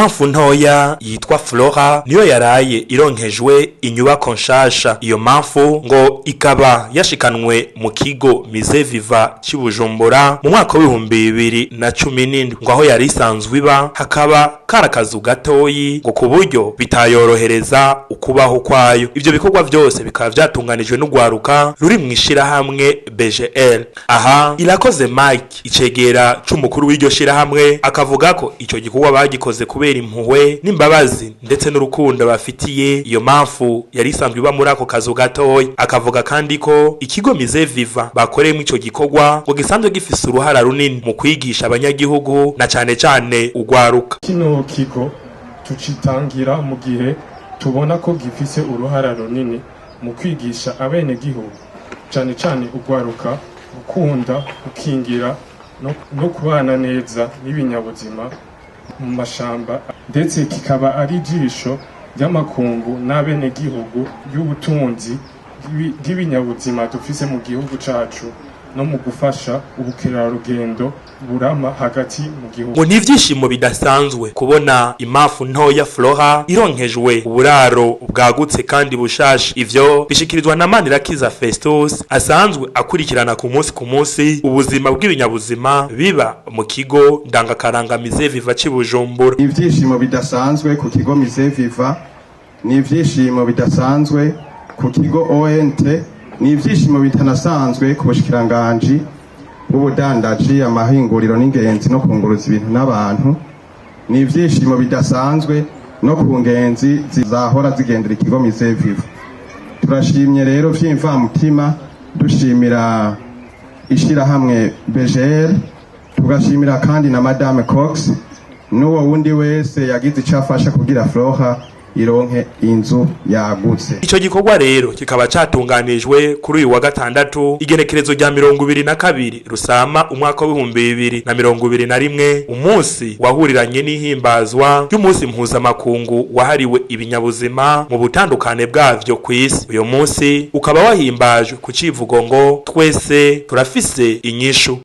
Impamvu ntoya yitwa Flora niyo yaraye ironkejwe inyubako nshasha. Iyo mpamvu ngo ikaba yashikanwe mu kigo Musée Vivant c'i Bujumbura mu mwaka w'2017, ngo aho yari isanzwe iba hakaba kari akazu gatoyi, ngo ku buryo bitayorohereza ukubaho kwayo. Ivyo bikorwa vyose bikaba vyatunganijwe n'urwaruka ruri mu ishirahamwe BGL. Aha Irakoze Mike, icegera c'umukuru w'iryo shirahamwe, akavuga ko ico gikorwa bagikoze kubera impuhwe n'imbabazi ndetse n'urukundo bafitiye iyo mpamvu yari isanzwe iba muri ako kazu gatoya. Akavuga kandi ko ikigo Musée Vivant bakoreyemo ico gikorwa ngo gisanzwe gifise uruhara runini mu kwigisha abanyagihugu na cane cane urwaruka. Kino kigo tucitangira mu gihe tubona ko gifise uruhara runini mu kwigisha abenegihugu, cane cane urwaruka, gukunda, gukingira no kubana neza n'ibinyabuzima mu mashamba, ndetse kikaba ari ijisho ry'amakungu n'abenegihugu y'ubutunzi bw'ibinyabuzima dufise mu gihugu cacu no mu gufasha ubukerarugendo burama hagati mu gihugu. Ngo ni ivyishimo bidasanzwe kubona imafu ntoya Flora ironkejwe uburaro bwagutse kandi bushasha. Ivyo bishikirizwa na Manirakiza Festus, asanzwe akurikirana ku munsi ku munsi ubuzima bw'ibinyabuzima biba mu kigo ndangakaranga Musée Vivant c'i Bujumbura. Ivyishimo bidasanzwe ku kigo Musée Vivant, ni ivyishimo bidasanzwe ku kigo ONT, ni ivyishimo bitanasanzwe ku bushikiranganji bw'ubudandaji, amahinguriro n'ingenzi no kunguruza ibintu n'abantu, ni ivyishimo bidasanzwe no ku ngenzi zahora zigendera ikigo Musée Vivant. Turashimye rero vy'imvamutima, dushimira ishirahamwe BGL, tugashimira kandi na Madame Cox n'uwo wundi wese yagize ico afasha kugira Flora ironke inzu yagutse. Ico gikorwa rero kikaba catunganijwe kuri uyu wa gatandatu, igenekerezo rya 22 Rusama umwaka w'2021, umunsi wahuriranye n'ihimbazwa ry'umunsi mpuzamakungu wahariwe ibinyabuzima mu butandukane bwavyo kw'isi. Uyo munsi ukaba wahimbajwe ku civugo ngo "Twese turafise inyishu".